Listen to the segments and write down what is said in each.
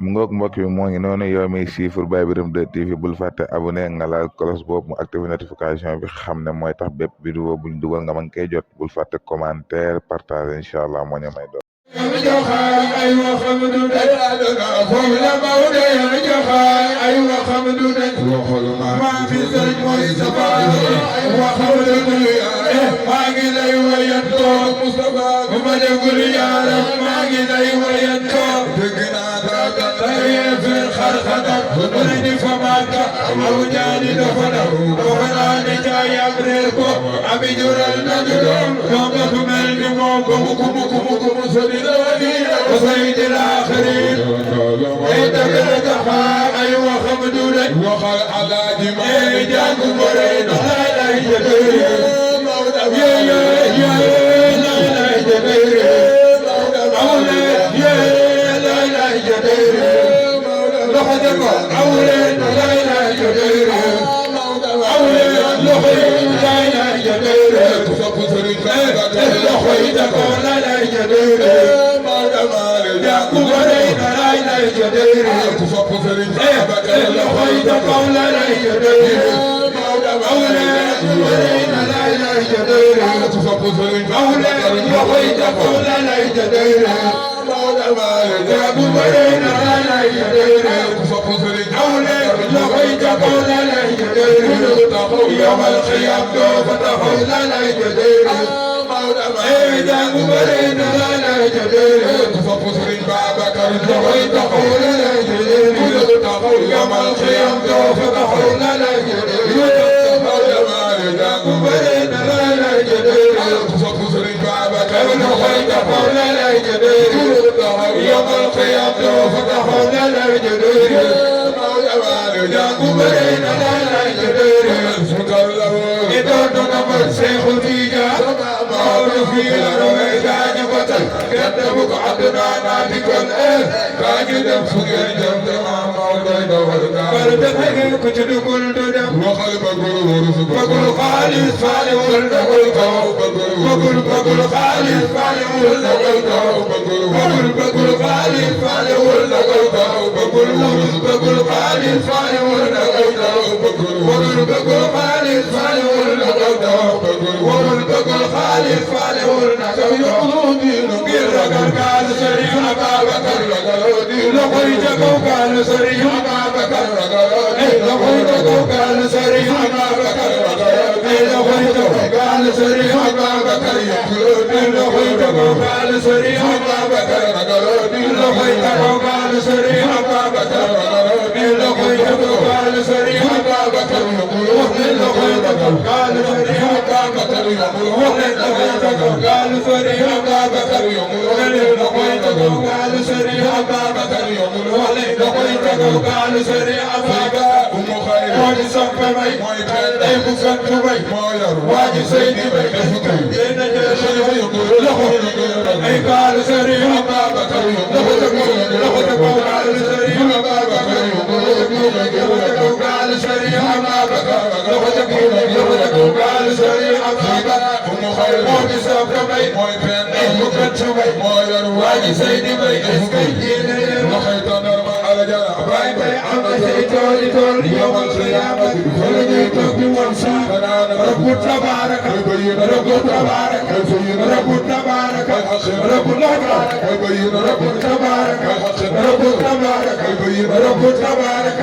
mu ngoog mbokk bi moo ngi noonu yow mi siifur Baye Birame 2 TV bul fàtte abonné nga laal cloche boobu mu activé notification bi xam ne mooy tax bépp vidéo buñ dugal nga mën koy jot bul fàtte commentaire partage incha allah moo ñu may doon. في الخرخدة ولدي فماك أوجاني دفنا وفناني جاي أبريكو أبي جور النجدون يومكم الموكم كم سبيلاني وسيد الآخرين إيتك أيوة خمدوني وخل على جمال جاكم برين لا لا يجبري يا لا لا يجبري يا لا لا يجبري لخدك أولين لا لا يجبري أولين لخيم لا لا يجبري لخيتك لا لا يجبري يا كبرين لا لا يجبري لخيتك لا لا يجبري أولين كبرين لا لا يجبري أولين لخيتك لا لا يجبري يا كبرين لا لا يجبري أولين لخيتك لا لا يجبري يوم القيام فتحوا لا لا يجبري إذا كبرين لا لا يجبري لخيتك لا لا يجبري يوم القيام فتحوا لا لا يجبري إذا كبرين لا لا يجبري لخيتك لا لا يجبري يوم القيام فتحوا لا لا يجبري يا كبرين لا لا يجبري إذا نمر شيخ تيجا في الرويدان بطل كتبك عدنانا بكل كاجد فقر جمد ما موضي فردتك كتب كل دم وقل خالص فالي والنقل وقل خالص فالي والنقل وقل خالص فالي والنقل وقل خالص فالي والنقل وقل خالص فالي والنقل وقل خالص فالي والنقل يقولوني نقير قال سريع بابك لقيتك وقال سريع بابك لقيتك وقال سريع بابك لقيتك وقال سريع بابك لقيتك وقال سريع بابك لقيتك وقال سريع بابك لقيتك وقال سريع بابك لقيتك وقال سريع بابك لقيتك وقال سريع بابك لقيتك وقال سريع بابك لقيتك وقال سريع بابك واجي سمكمي اي بسنكمي واجي سيدي بي اي قال سريع بابك لقيتك وقال سريع بابك لقيتك وقال سريع بابك لقيتك وقال سريع بابك واجي سمكمي اي بسنكمي واجي سيدي بي لقيت نرمى على جناح باي عم سيدي تول يوم القيامة خلقيتك بمنصار رب تبارك رب تبارك رب تبارك رب تبارك رب تبارك رب تبارك رب تبارك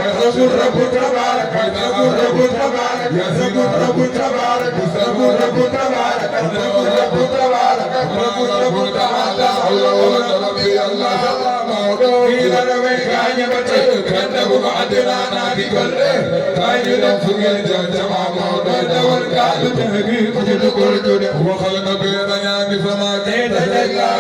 رب تبارك رب تبارك يا زبون رب تبارك رب تبارك رب تبارك رب تبارك الله ربي الله في الروي كان يبتي كتبوا عدنا بكل كان يدفع الجماعة موضوع والقاد تهجيب كل جد وخلق بيننا بفما تتجلى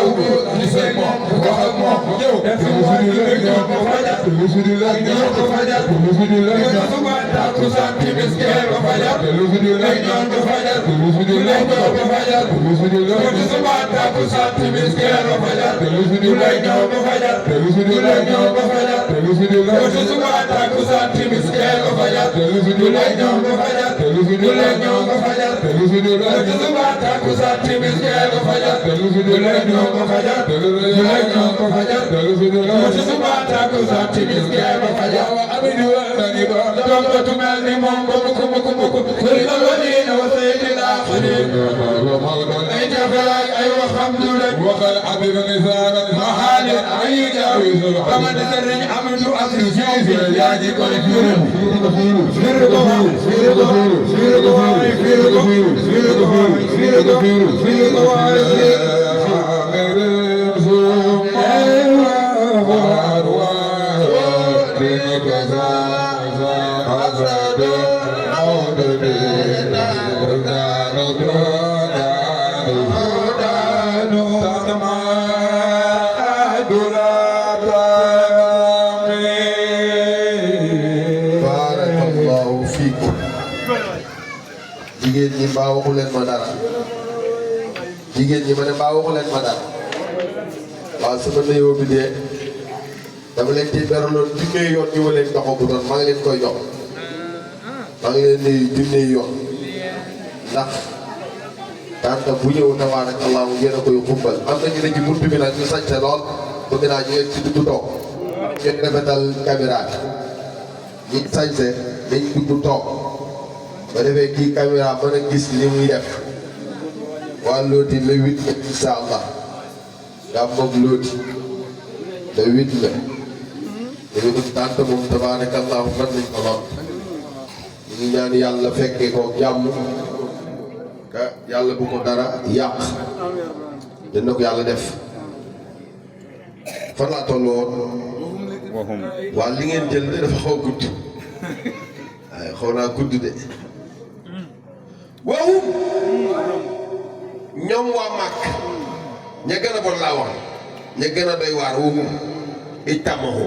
نسمع وخمع تفوز اليوم فجر تفوز اليوم فجر تفوز اليوم تاكسان تمسكين فجر تفوز اليوم فجر تفوز اليوم فجر تفوز اليوم تاكسان تمسكين فجر تفوز اليوم فجر تفوز اليوم فجر suba takkusaan timis gee ko fajar julli ñoo ko fajar julli ñoo ko fajar suba takkusaan timis gee ko fajar julli ñoo ko fajar julli ñoo ko fajar suba takkusaan timis gee ko fajar abidu nani ba doon ko mel ni moom ko kulli alwalina wa sayyidil akhirin ay jafalaay ay waxam du rek waxal abid nisaan mahalin ay jawiz kaman sëriñ amadu abdu jiifi yaa ji koy firu jigéen ñi mbaa waxu leen ma dara jigéen ñi ma ne mbaa waxu leen ma dara waaw sama nuyoo bi dee dama leen ci beraloon junne yoon ñu ma leen doxagu doon maa ngi leen koy jox maa ngi leen nuyu junne yoon ndax tànta bu ñëw tabaarakallaahu ngeen a koy xumbal am na ñu ne ci buntu bi nag ñu sañse lool bëgg naa ñu leen ci dugg toog ngeen rafetal caméra bi ñi sañse dañ dugg toog ba defee kii caméra mën a gis li muy def waa looti le 8 incha allah daa moom looti le 8 la dañu ko tànt moom tabaarakallaahu mën nañ ko lool ñu ngi ñaan yàlla fekkee ko jàmm yàlla bu ko dara yàq dina ko yàlla def fan laa toll woon waa li ngeen jël de dafa xaw gudd waaye xaw naa gudd de waaw ñoom waa màkk ña gën a bon laa wax ña gën a doy waar wahum ijtama'u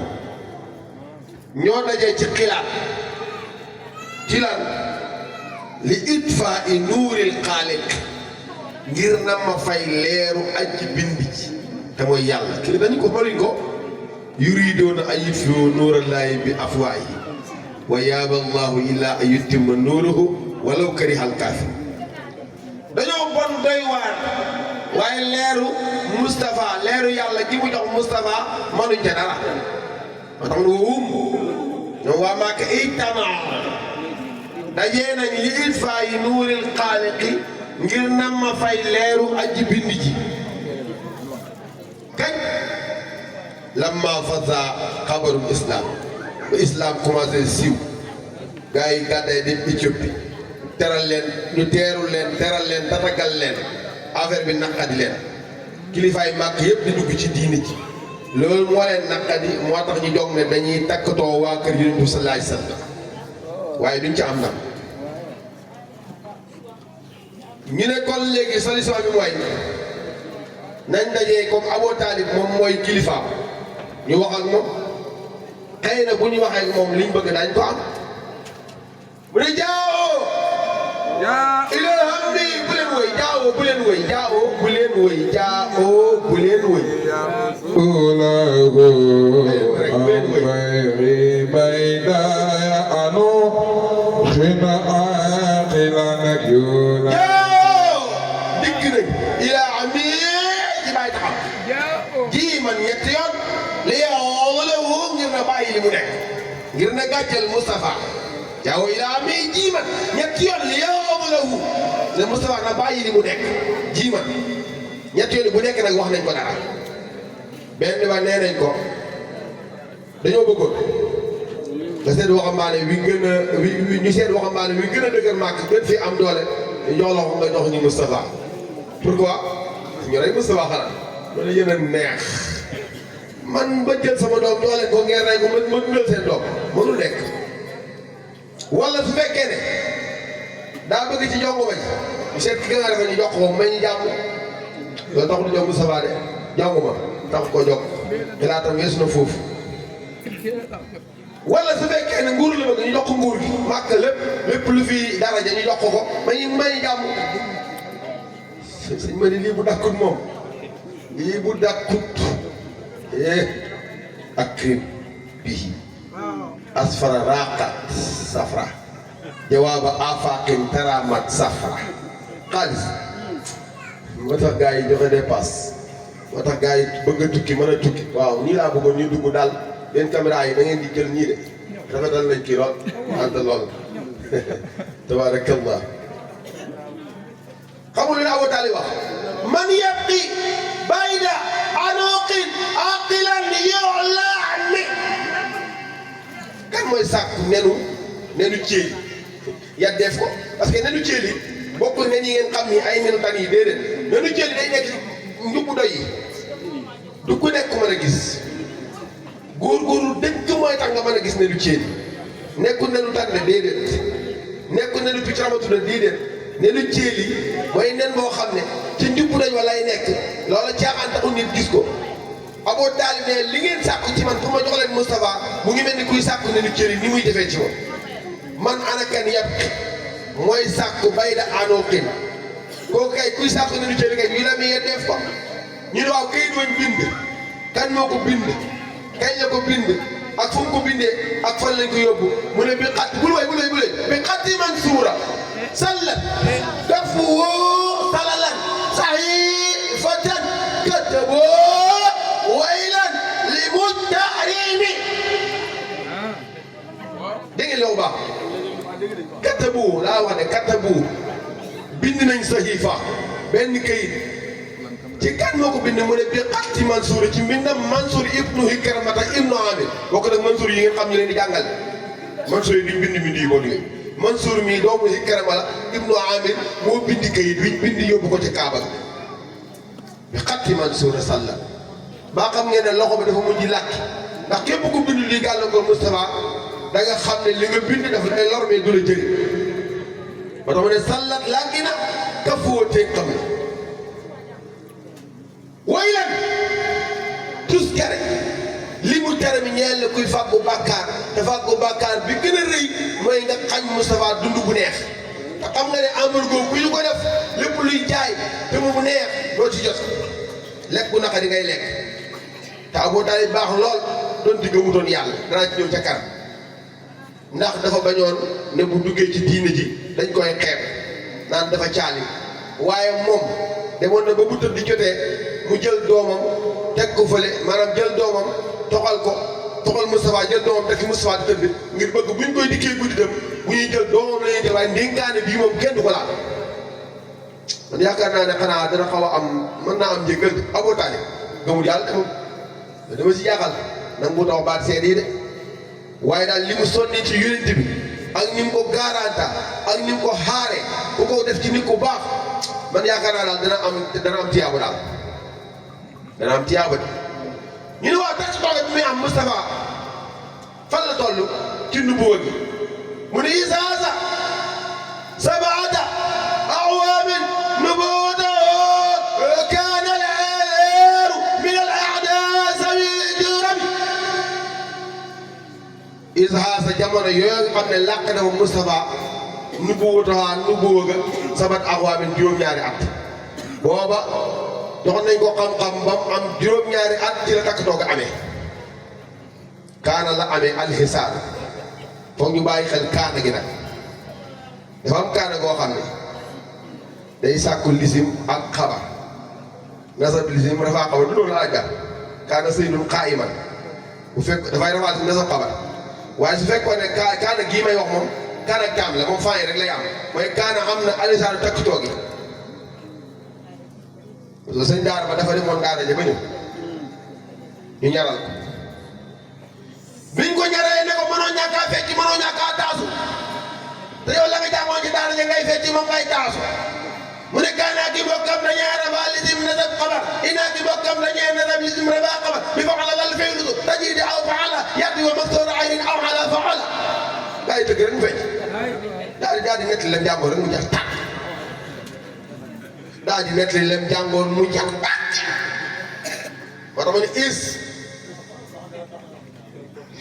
ñoo dajee ci xilaat ci lan li itfaa'i nuuril xaaliq ngir na ma fay leeru aji bind ci te mooy yàlla kii dañu ko baluñ ko yuriiduuna an yutfi'u nuurallaahi bi afwaahi wa yaaba allaahu illaa an yutimma nuurahu walaw karihal kaafiruun dañoo bon doy waar waaye leeru Moustapha leeru yàlla gi mu jox Moustapha mënuñ ca dara moo tax wahum ñoom waa Màkka ijtama'u dajee nañ li itfaa'i nuuril xaaliqi ngir nam ma fay leeru aji bind ji kañ lamma fasa xabarul islam ba islam commencé siiw gars yi gàdday dem Éthiopie teral leen ñu teerul leen teral leen tatagal leen affaire bi naqadi leen kilifaay màkk yëpp di dugg ci diini ji loolu moo leen naqadi moo tax ñu jog ne dañuy takkatoo waa kër Yonent bi sallallahu alayhi wa sallam waaye duñ ci am ndam ñu ne kon léegi solution bi mooy nañ dajee comme Abu Talib moom mooy kilifaam ñu wax ak moom xëy na bu ñu waxee ak moom liñ bëgg dañ ko am bu ne jaawoo ilal hamdi bu leen woy jaawoo bu leen woy jaawoo bu leen woy jaawoo bu leen woy li mu nekk ngir na gàcceel Moustapha jaawo ilaa mi jiiman ñetti yoon li yawmalahu ne Moustapha na bàyyi li mu nekk jiiman ñetti yoon bu nekk nag wax nañ ko dara benn ba nee nañ ko dañoo bëggoon nga seet waxambaane wi gën a wi ñu seet waxambaane wi gën a dëgër màkk gën fi am doole ñu jox la ko nga jox ñu Moustapha pourquoi ñu rek Moustapha xanaa loolu yéen a neex man ba jël sama doom jox leen ko ngeen rey ko ma dundal seen doom mënul nekk wala su fekkee ne daa bëgg ci jongo ba ji ñu seet ki gën a rafet ñu jox ko may ñu jàmm loolu tax du jox Moustapha de jongo ma tax ko jox xalaatam weesu na foofu wala su fekkee ne nguur la bëgg ñu jox ko nguur gi màkk lépp lu fi daraja ñu jox ko may ñu jàmm sëñ ma ni lii bu dakkut moom lii bu dakkut ak crime bihi asfara raqat safra jawaaba afaqin taramat safra xaalis moo tax gars yi joxe dépasse moo tax gars yi bëgg a tukki mën a tukki waaw nii laa bëggoon ñu dugg daal yéen caméra yi da ngeen di jël ñii de rafetal nañ kii lool anta lool tabaarakallah xamul ne Abu Talib wax man yabqi bayda anuqin aqilan yu'lani kan mooy sàkku nenu ceeli ya def ko parce que nenu ceeli bokkul nen yi ngeen xam ni ay nenu tan yi déedéet nenu ceeli day nekk njubbu doy yi du ku nekk mën a gis góorgóorlu dëgg mooy tax nga mën a gis nenu ceeli nekkul nenu tan ne déedéet nekkul nenu picc ramatu na déedéet nenu ceeli mooy nen boo xam ne ci njubbu doy walay nekk loola caaxaan taxul nit gis ko Abu Talib ne li ngeen sàkku ci man pour ma jox leen Moustapha mu ngi mel ni kuy sàkku nenu ceeli ni muy defee ci moom man anakan yàpp mooy sàkku bayda anoqin kooku kay kuy sàkku nenu ceeli kay ñu la mi def ko ñu ne waaw kayit wañ bind kan moo ko bind kañ la ko bind ak fu mu ko bindee ak fan lañ ko yóbbu mu ne bi xat bul way bi xatti Mansuura sallat dafu woo salalan sahifatan kataboo waylan li muttahrimi dégg ngeen loolu baax katabu laa wax ne katabu bind nañ sahifa benn kayit ci kan moo ko bind mu ne bi xatti Mansuur ci mbindam Mansuur ibnu Hikramata ibnu Amir bokk nag Mansuur yi ngeen xam ñu leen di jàngal Mansuur yi duñ bind yi ko liggéey Mansuur mii doomu Hikrama la ibnu Amir moo bind kayit biñ bind yóbbu ko ci Kaaba bi xatti Mansuur salla baa xam ngeen ne loxo bi dafa mujj làkk ndax képp ku bind lii gàllankoor Moustapha da nga xam ne li nga bind dafa lay lor mais du la jëriñ ba tax ma ne sallat làngi na ka foo teeg xam ne way lan tus kere li mu tere mi ñeel la kuy fàggu bàkkaar te fàggu bàkkaar bi gën a rëy mooy nga xañ Moustapha dund bu neex te xam nga ne embargo bu ñu ko def lépp luy jaay te mu neex doo ci jot lekk bu naqari ngay lekk te Abu Talib baax lool doon di gëmutoon yàlla danaa ci ñëw ca kanam ndax dafa bañoon ne bu duggee ci diine ji dañ koy xeeb naan dafa caali waaye moom demoon na ba bu tëdd di jotee mu jël doomam teg ko fële maanaam jël doomam toxal Moustapha jël doomam teg fi Moustapha di tëdd ngir bëgg bu ñu koy dikkee guddi dem bu ñuy jël doomam la ñuy jël waaye ndénkaane bii moom kenn du ko laal man yaakaar naa ne xanaa dana xaw a am mën naa am njëggal Abu Talib gëmul yàlla de moom dama si jaaxal nag mu tax baat seede yi de waaye daal li mu sonni ci yonent bi ak ni mu ko garanta ak ni mu ko xaare ku ko def ci nit ku baax man yaakaar naa daal dana am tiyaabu daal dana am tiyaabu de ñu ne waaw tax tooge bi muy am Moustapha fan la toll ci nubuwa gi mu ne isaasa sabaata awaamin nubuwata kaana al-aaru min al-a'daa sawi jurami isaasa jamono yooyu nga xam ne làq na ma Moustapha nubuwa ga sabat awaamin juróom-ñaari at booba jox nañ ko xam-xam ba mu am juróom-ñaari at ci la takk toog amee kaana la amee alxisaar foog ñu bàyyi xel kaana gi nag dafa am kaana goo xam ne day sàkku lisim ak xabar nasab lisim rafaa xabar du loolu la àggal kaana saydun qaa'iman bu fekk dafay rafaa si nasab xabar waaye su fekkoon ne kaana gii may wax moom kaana kaam la moom faa yi rek lay am mooy kaana am na alxisaar takk toogi parce que sëñ daara ba dafa demoon daara ja ba ñëw ñu ñaral ko biñ ko ñaree ne ko mënoo ñàkk a fecc mënoo ñàkk a taasu te yow la nga jàngoon ci daara ja ngay fecc moom ngay taasu mu ne kaanaa ki bokkam dañee rafaa lisim nasab xabar inaa ki bokkam dañee nasab lisim rafaa xabar bi faxala lal feylusu tajidi aw faxala yàtti wa maktoora aynin aw xala faxala gaa yi tëgg rek mu fecc daal di nettali la njàmboo rek mu jax tàkk daal di nettali lem jàngoon mu jax tàkk moo tax ma ne is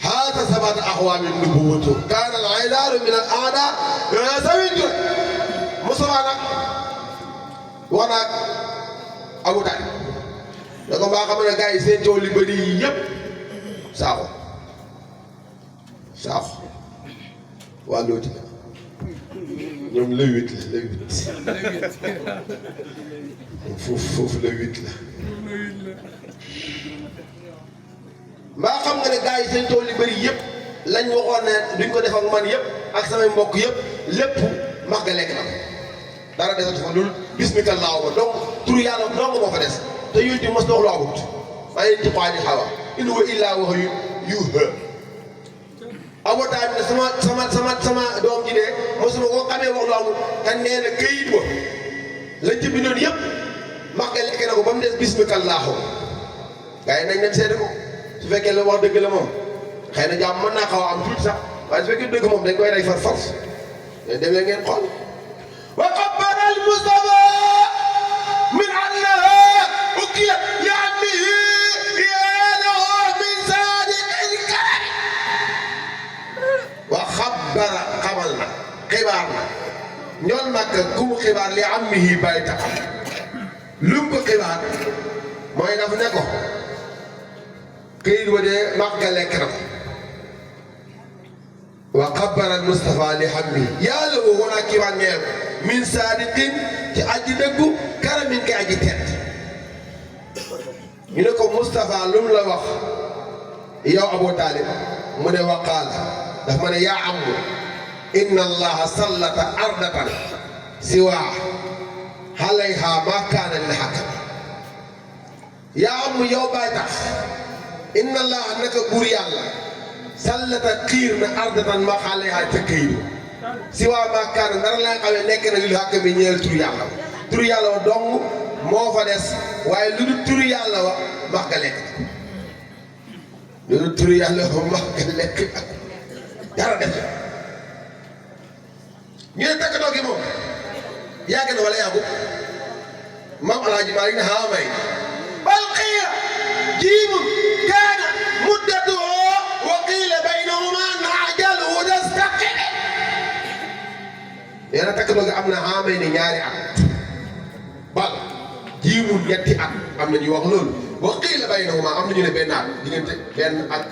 haata sabata axwaamin nubuwwatu kaana al-aydaaru min al-a'daa sawi jur Moustapha nag wax naag Abu Talib da ko mbaa xam ne gars yi seen coow li bëri yëpp saako Sakho waa Looti la ñoom le 8 la foofu le 8 la mbaa xam nga ne gars yi seen tool yi bëri yëpp lañ waxoon ne duñ ko def ak man yëpp ak samay mbokk yëpp lépp max ga lekk na ko dara desatu fa loolu bismika laaw ba donc turu yàlla dong moo fa des te yéen ci mos na wax lu amut maa ngi leen di xaw a xawa in huwa illaa wahyun yuuhaa abotaay bi ne sama doom ji de mosuma koo xamee wax lu amul te nee na këyit ba lañ ci bindoon yëpp max ga lekk na ko ba mu des bismika laahu gars yi nañ dem seede ko su fekkee la wax dëgg la moom xëy na jàmm mën naa xaw a am tuuti sax waaye su fekkee dëgg moom dañ koy rey far force mais dem leen ngeen xool wa qabbara al Mustafa min annaha ukiyat li ammihi yalahu min sadiqil karam wa xabbara xamal na xibaar na ñool Makka ku mu xibaar li ammihi bàyyi taxam lu mu ko xibaar mooy daf ne ko këyit wa dee max ga lekk na ko wa xabbara al Mustafa li hammi yàlla woo wonaa kiiwaan ñeel min saadiqin ci aji dëggu karamin ki aji tedd ñu ne ko Mustafa lu mu la wax yow Abu Talib mu ne wa qaala daf ma ne yaa ammu inna allaha sallata ardatan siwaa alayha ma kaana lil hakam yaa ammu yow baay tax inna allaha naka buur yàlla sallata xiir na ardatan ma alayha ca këyitu siwaa ma kaana dara la nga xamee nekk na lil hakam bi ñeel turu yàlla wa dong moo fa des waaye lu dul turu yàlla wa max ga lekk lu dul turu yàlla wa max ga lekk dara def ñu ne takkatoo gi moom yàgg na wala yàggu maam Alaaji Maalik ne haa may bal qiila jiimun kaana muddatuhu wa qiila baynahumaa naajal mustaqim nee na takkatoo gi am na haa may ne ñaari at bal jiimun ñetti at am na ñu wax loolu wa qiila baynahumaa am na ñu ne benn at diggante benn ak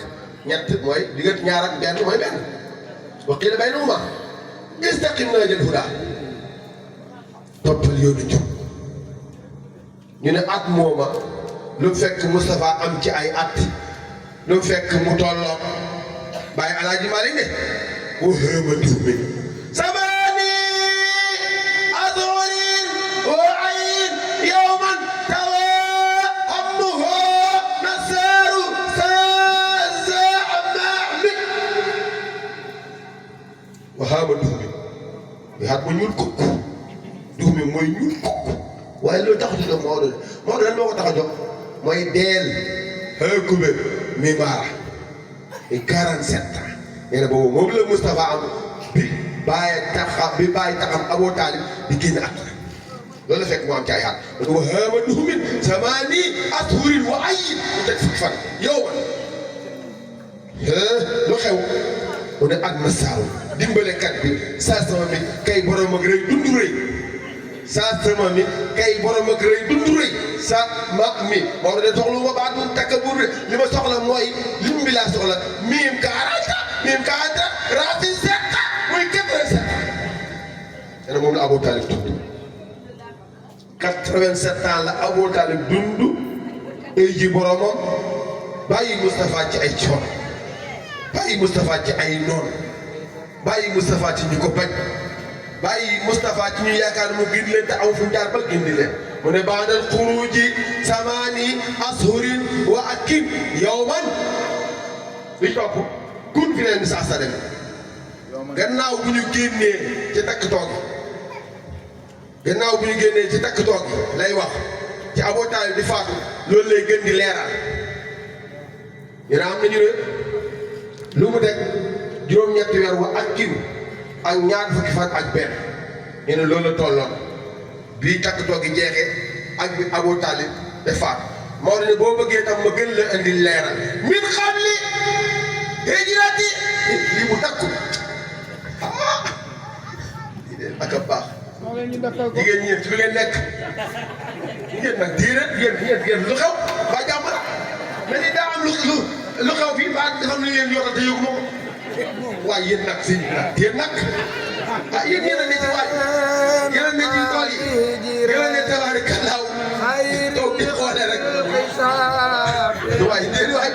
ñett mooy diggante ñaar ak benn mooy benn wa qiila baynahumaa istaqim naajal hudaa toppal yoonu jub ñu ne at mooma lu fekk Moustapha am ci ay at lu fekk mu tolloo Baay Alaaji Maalik ne wa haamatu min samaani azhurin wa ayn yawman tawaa hammuhu nasaaru saa'amaami wa haamatu min bi at mu ñuul kukk duux mi mooy ñuul kukk waaye loolu taxut a jóg Maodo de Maodo lan moo ko tax a jóg mooy deel hëkkube mi maara mi 47 ans nee na boobu moom la Moustapha am bi bàyyi taxam Abu Talib di génn at loolu la fekk mu am ci ay at da wa haamatuhu min samaani ashhurin wa ayyin mu teg fukki fan yow ma lu xew mu ne ak nasaaw dimbalekat bi saa sama mi kay borom ak rëy dundu rëy saa sama mi kay borom ak rëy dundu rëy sa mag mi Maodo de soxla ma baat mu takabur li ma soxla mooy lim bi laa soxla miim 40 racine 7 muy 87 ans moom la Abu Talib dund 87 ans la Abu Talib dund ay ji boromam bàyyi Moustapha ci ay coono bàyyi Moustapha ci ay noon bàyyi Moustapha ci ñu ko bañ bàyyi Moustapha ci ñu yaakaar mu gindi leen te aw fu mu jaar ba gindi leen mu ne baadal xuruji samaani ashurin wa akin yawman li topp kun fi leen di saa sa dem gannaaw bu ñu génnee ci takk toog gannaaw bu ñu génnee ci takk toog lay wax ci Abu Talib di faatu loolu lay gën di leeral ñu ne am na ñu ne lu mu teg juróom-ñetti weer wa ak kin ak ñaar fukki fan ak benn ñu ne loolu la tolloon bii takk toog gi jeexee ak bi Abu Talib de faat moo ne boo bëggee tam ma gën la indi leeral min xam li hijrati lii mu takku ak a baax jigéen ñi ci lu ngeen nekk ngeen nag diiret ngeen lu xew ba jàmm la mais ni daa am lu xew fii ba dafa am lu ngeen yoral te yëgu ma ko waaye yéen nag sëñ bi nag yéen nag ah yéen yéen a ne ci waay yéen a ne ci tool yi yéen a ne tabaarakallaahu toog di xoole rek waaye déedéet waay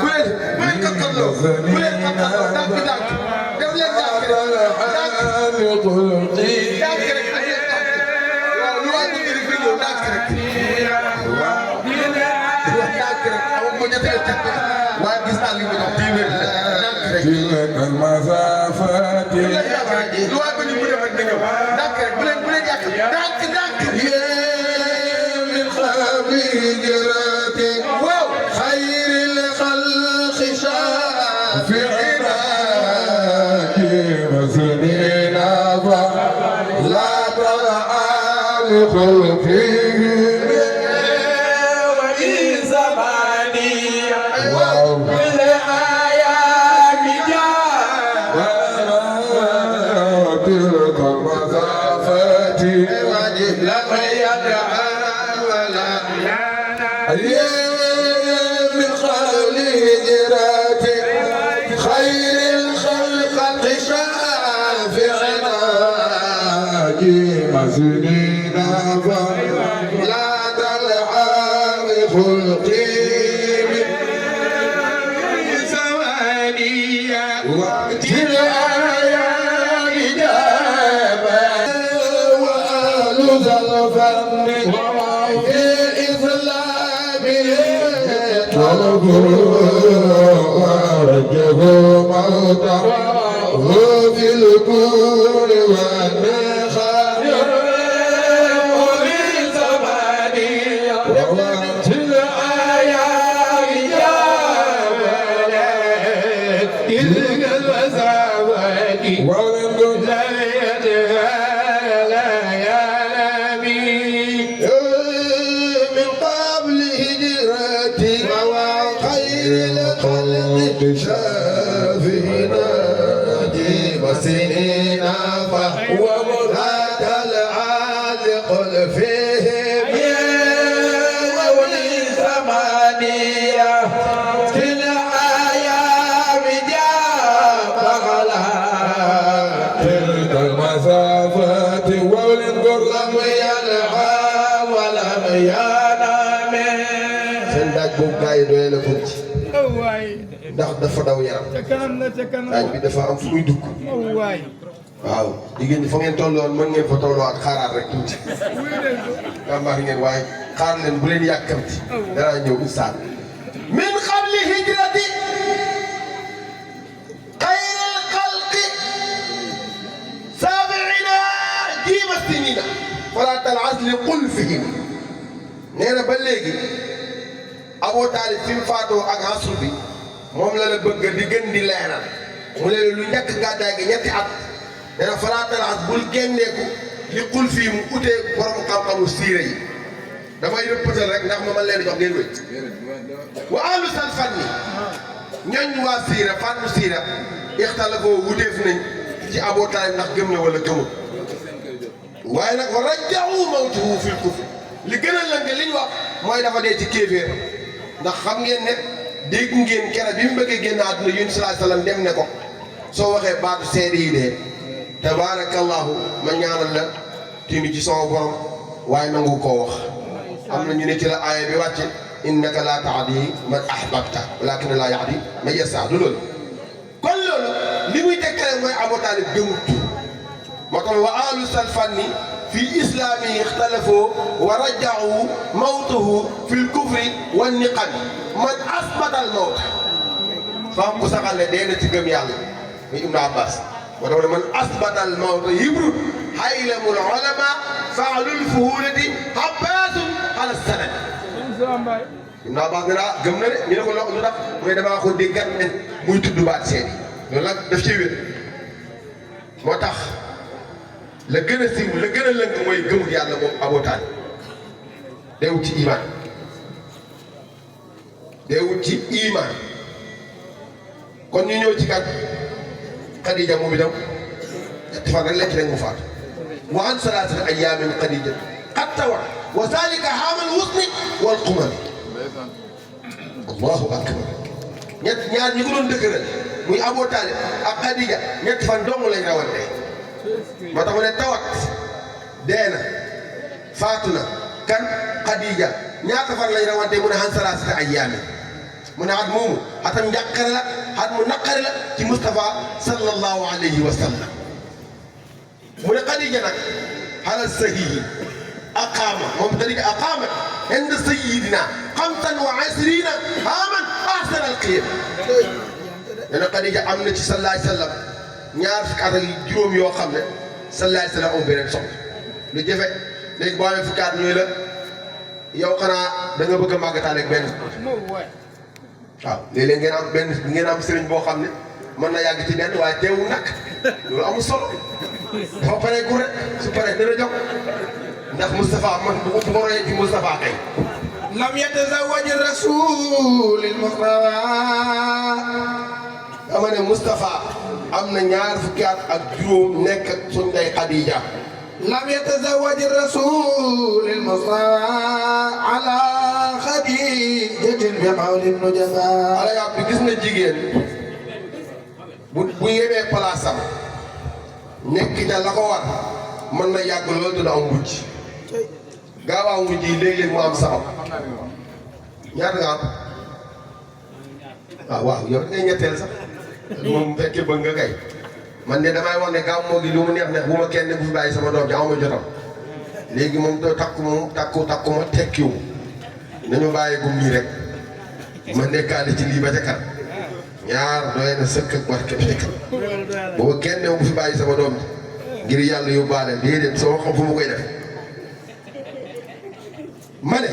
bu leen kattanloo bu leen kattanloo dànk dànk def leen dànk rek dànk rek ak leen dànk waaw lu waay bëgg rek fi ñëw dànk rek waaw dànk rek amul ma jotee teg waaye gis naa li ma jox téeméer la dànk rek lu waay bëgg mu def rek na ñëw dànk rek bu leen yàq dànk dànk من خبر جراتي خير الخلق شافعنا مسنينا لا ترعى لخلقه وفي زماني بالآيام جاء تلك المسافات لم يدعى من خول هجراتي خير الخلق شافعنا مسنينا لا تلعى بخلقي ثوانيا وقت الآيام جابا وآل ذا الفن ورجه موتا وفي الكون والنخاء وفي زماني ووقت الآيام جابت تلك المسافات والمن لا شافينا مسنينا فهو هذا العالق فيهم وولي ثمانية في الأيام جاء غلا تلك المسافات والقر لم يلعى ولم ينام سندك بوكاي دويل فوتي ndax dafa daw yaram daaj bi dafa am fu muy dugg waaw jigéen ñi fa ngeen tolloon mën ngeen fa tolluwaat xaaraat rek tuuti jàmbaar ngeen waaye xaar leen bu leen yàkkamti danaa ñëw insaan min qabli hijrati xayril xalqi saabiina jiima sinina falaa tal'as li qulfihim nee na ba léegi Abu Taalib fi mu faatoo ak asru bi moom la bëgg di gën di leeral mu ne lu njëkk gàddaay gi ñetti at dana faraatalaas bul génneeku li xul fii mu utee borom xam-xamu siire yi damay rëppatal rek ndax ma mën leen jox ngeen wéy wa ahlu sal fanni ñooñ waa siira fànnu siira ixtalafoo wuteef nañ ci Abu Taalib ndax gëm na wala gëmul waaye nag wa rajjahu mawtuhu fil kufr li gën a lëng li ñu wax mooy dafa dee ci kéeféer ndax xam ngeen ne dégg ngeen keroog bi mu bëggee génn àdduna yonent sallallahu alayhi wasallam dem ne ko soo waxee baatu seede yi de tabaarakallahu ma ñaanal la tinu ci sama borom waaye nangu koo wax am na ñu ne ci la aaya bi wàcce innaka laa tahdi man ahbabta walakin laa yahdi man yashaa du loolu kon loolu li muy tekkale mooy Abu Taalib gëmut moo tax wa ahlu salfanni fi islaami ixtalafoo wa rajjahu mawtahu fil kufri wan niqami man asbatal mawta faam ku saxal ne dee na ci gëm yàlla muy Ibnu Abbas moo tax ne man asbatal mawta yibru haylamul ulama faalul fuhulati abbaasun ala sanad Ibnu Abbas ne daa gëm na de ñu ne ko lu tax mu ne damaa ko déggat ne muy tudd baat seeni loolu nag daf ciy wér moo tax la gën a siiw la gën a lëng mooy gëmul yàlla moom Abu Taalib deewut ci iman deewut ci iman kon ñu ñëw ci kat Xadija moom itam ñetti fan rek la ci rek mu faatu wa an salaasati ayyaamin Xadija qad tawat wa zaalika haamal husni wal qumami allahu akbar ñett ñaar ñi ko doon dëgëral muy Abu Talib ak Khadija ñetti fan dong lañ rawante moo tax mu ne tawat dee na faatu na kan Khadija ñaata fan lañ rawante mu ne han salaasata ayyaami mu ne at moomu atam njàqare la at mu naqare la ci Moustapha sallallahu alayhi wa sallam mu ne Khadija nag ala sahihi aqaama moom Khadija aqaama inda sayyidina 25 aaman ahsana al-qiyam nee na Khadija am na ci sallallahu alayhi wa sallam ñaar fukki at ak juróom yoo xam ne sallallahu alayhi wa sallam am beneen soxla lu jafe léegi boo amee fukki at ñooy la yow xanaa da nga bëgg a màggataale ak benn waaw léeg-léeg ngeen am sëriñ boo xam ne mën na yàgg ci benn waaye teewul nag loolu amul solo dafa paree gu rek su paree dana jox ndax Moustapha man bu ko royee ci Moustapha kay. lam yatazawwaj rasulil mustafa dama ne Moustapha am na ñaar fukki at ak juróom nekk ak suñ ndey Khadija. lam yatazawwaj rasulil mustafa ala khadijatin bi qawlin nujaba. ala yàlla bi gis na jigéen bu yemee palaasam nekk ca la ko war mën na yàgg loolu dina am wujj gaawaa wujj yi léeg-léeg mu am sabab ñaata nga am waaw yow ngay ñetteel sax moom fekkee bëgg nga kay man de damay wax ne gaaw moo gi lu mu neex bu ma kenn bu fi bàyyi sama doom ji aw ma jotam léegi moom doo takku ma tekkiwu nañu bàyyi gum nii rek ma nekkaale ci lii ba ca kan ñaar doy na sëkk ak barke bi nekk booba kenn bu fi bàyyi sama doom ji ngir yàlla yóbbaale déedéet sama xam fu mu koy def ma ne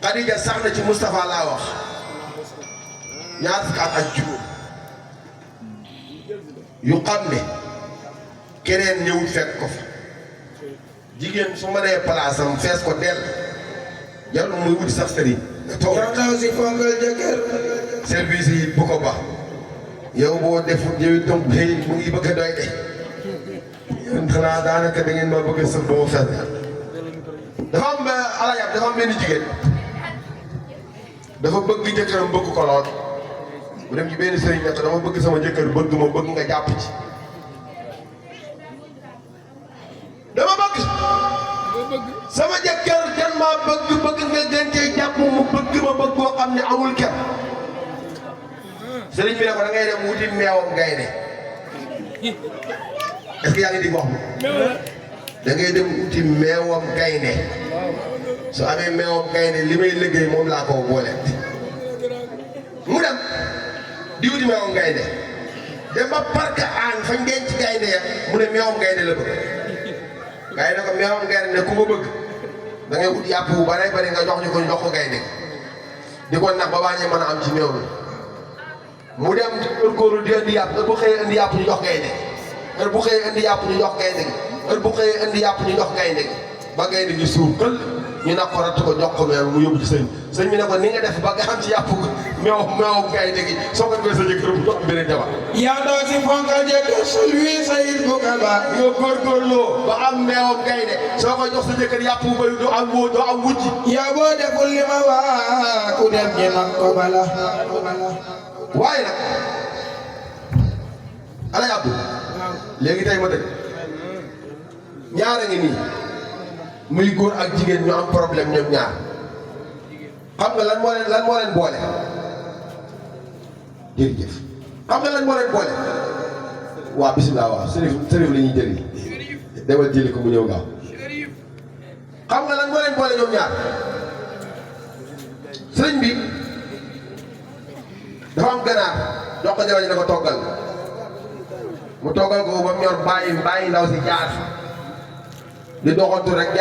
Khadija sax na ci Moustapha laa wax ñaar fukki at ak juróom yu xam ne keneen ñëwul fekk ko fa jigéen su ma nee palaasam fees ko dell jarul muy wuti sax sëriñ nga toog taw si fonkal jëkkër service yi bu ko baax yow boo defut yow itam xëy mu ngi bëgg a doy de yéen xanaa daanaka da ngeen ma bëgg a sëf ba ma fees dafa am alaayam dafa am benn jigéen dafa bëgg jëkkëram bëgg ko lool mu dem ci benn sëriñ ne ko dama bëgg sama jëkkër bëgg ma bëgg nga jàpp ci dama bëgg sama jëkkër jan maa bëgg nga gën cee jàpp mu bëgg ma bëgg boo xam ne amul kenn sëriñ bi ne ko da ngay dem wuti meewam gaynde est-ce que yaa ngi di wax da ngay dem wuti meewam gaynde su amee meewam gaynde li may liggéey moom laa ko boole mu dem di wuti meewam gaynde dem ba parc aan fañ denc gaynde ya mu ne meewam gaynde la bëgg gaynde ko meewam gaynde ne ku ko bëgg da ngay wut yàpp bu bare bari nga jox ñu ko jox ko gaynde di ko nag ba baañee mën a am ci meew mi mu dem góorgóorlu di indi yàpp heure bu xëyee indi yàpp ñu jox gaynde heure bu xëyee indi yàpp ñu jox gaynde gi heure bu xëyee indi yàpp ñu jox gaynde gi ba gaynde gi suur kël ñu nag ko ratt ko jox ko meew mu yóbbu ci sëñ bi ne ko ni nga def ba nga xam ci yàpp meew gaynde gi soo ko defee sa jëkkër bu jox beneen jabar yaa doo si fonkal jëkkër sulwi sayid bu kaba nga góorgóorloo ba am meewam gaynde soo ko jox sa jëkkër yàpp bu bëri doo am wujj yaa boo deful li ma waa ku dem ñi nag ko bala waaye nag ala yàbbu léegi tey ma dëgg ñaara ngi nii muy góor ak jigéen ñu am problème ñoom ñaar xam nga lan moo leen boole jërëjëf xam nga lan moo leen boole waa bisimilah waaw sërif la ñuy jëli demal jëli ko mu ñëw gaaw xam nga lan moo leen boole ñoom ñaar sëriñ bi dafa am ganaar jox ko jabar ji ne ko toggal mu toggal ko ba mu ñor bàyyi ndaw si jaar di doxantu rek